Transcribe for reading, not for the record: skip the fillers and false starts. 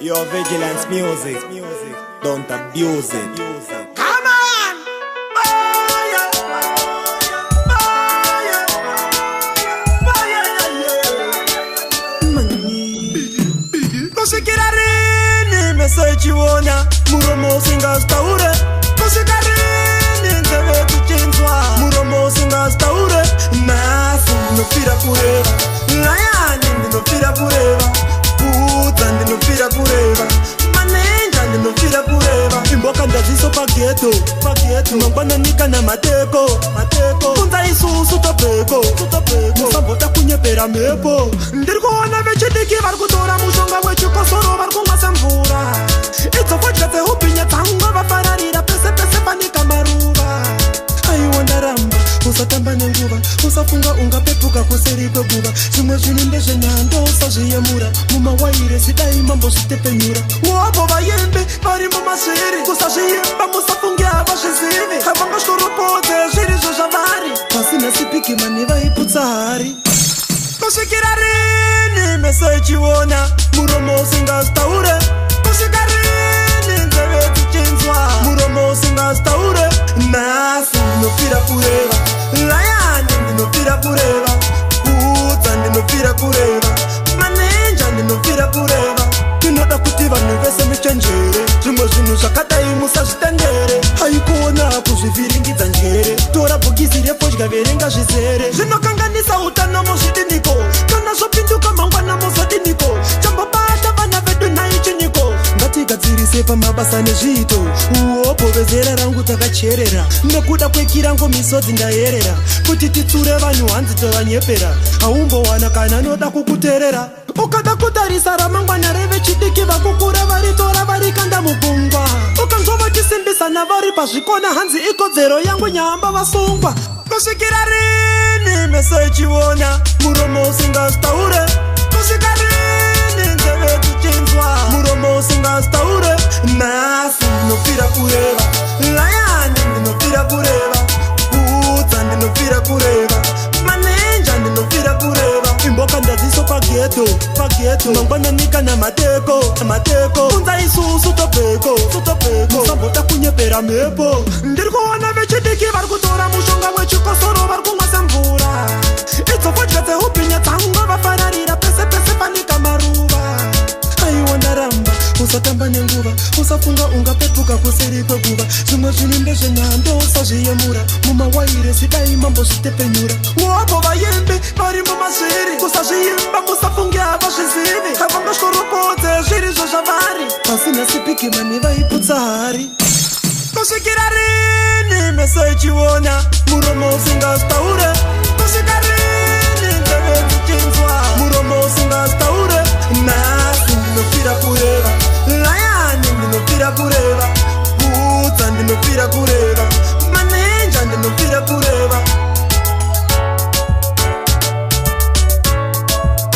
Your vigilance music. Don't abuse it. Come on! Fire! Fire! Fire! Kusvikira rini meso ichiona, muromo usingazvitaure? Kusvika rini nzeve dzichinzwa, muromo usingazvitaure? Nhasi ndinofira kureva, layani ndinofira kureva, kudza ndinofira kureva, maninja ndinofira kureva. Imboka ndaziso paghetto, paghetto, mangwanani kana mateko, mateko. Kunza isusu tobheko, tobheko. Musambota kunyepera mhepo. Ndiri kuona vechidiki vari kutora mushonga wechikosoro, vari kumwa semvura. Idzo fodya dzehubhinya dzanga vafararira pese pese fanika maruva. Aiwa, ndaramba, usatamba nenguva, usafunga ungapepuka kuseri kweguva. Zvimwe zvinhu ndezvenhando, usazviyemura mumawairesi, dai mambozvitepfenyura. Wavo vaimbi vari mumasviri, kusazviimba, musafunge havazvizivi, havangashoropodze zvirizvo zvavari. Pasina sipiki mani vaiputsa hari. Kusvikira rini meso ichiona, muromo usingazvitaure? Kusvika rini nzeve dzichinzwa, muromo usingazvitaure? Nhasi ndinofira kureva, layani ndinofira kureva, kudza ndinofira kureva, maninja ndinofira kureva. Tinoda kuti vanhu vese muchenjere, zvimwe zvinhu zvakadai musazvitendere. Haikuona kuzvivhiringidza njere, tora bhokisi refodya, verenga zvizere. Zvinokanganisa utano, muzvidiniko? Kana zvopinduka mangwana muzodiniko? Chambobata vana vedu nhai chinyiko? Ngatigadzirise pamabasa nezviito. Uopo vezera rangu takacherera nekuda kwekirango, misodzi ndayerera. Kuti titsure vanhu hanzi tovanyepera, haumbowana kana anoda kukuterera. Ukada kutarisa ramangwana revechidiki vakukura, varitora varikanda mugungwa. Ukanzwa vachisimbisana vari pazvikona, hanzi ikodzero yangu, nyamba vasungwa. Kusvikira rini meso ichiona, muromo usingazvitaure? Kusvika rini nzeve dzichinzwa, muromo usingazvitaure? Nhasi ndinofira kureva, layani ndinofira kureva, kudza ndinofira kureva, maninja ndinofira kureva. Imboka ndaziso paghetto, paghetto, mangwanani kana mateko, mateko. Kunza isusu tobheko, tobheko. Musambota kunyepera mhepo. Ndiri kuona vechidiki vari kutora mushonga wechikosoro, vari kumwa semvura. Idzo fodya dzehubhinya dzanga vafararira pese pese fanika maruva. Aiwa, ndaramba, usatamba nenguva, usafunga ungapepuka kuseri kweguva. Zvimwe zvinhu ndezvenhando, usazviyemura mumawairesi, dai mambozvitepfenyura. Wavo vaimbi vari mumasviri, kusazviimba, musafunge havazvizivi, havangashoropodze zvirizvo zvavari. Pasina sipiki mani vaiputsa hari. Kusvikira rini meso ichiona, muromo usingazvitaure? Kusvika rini?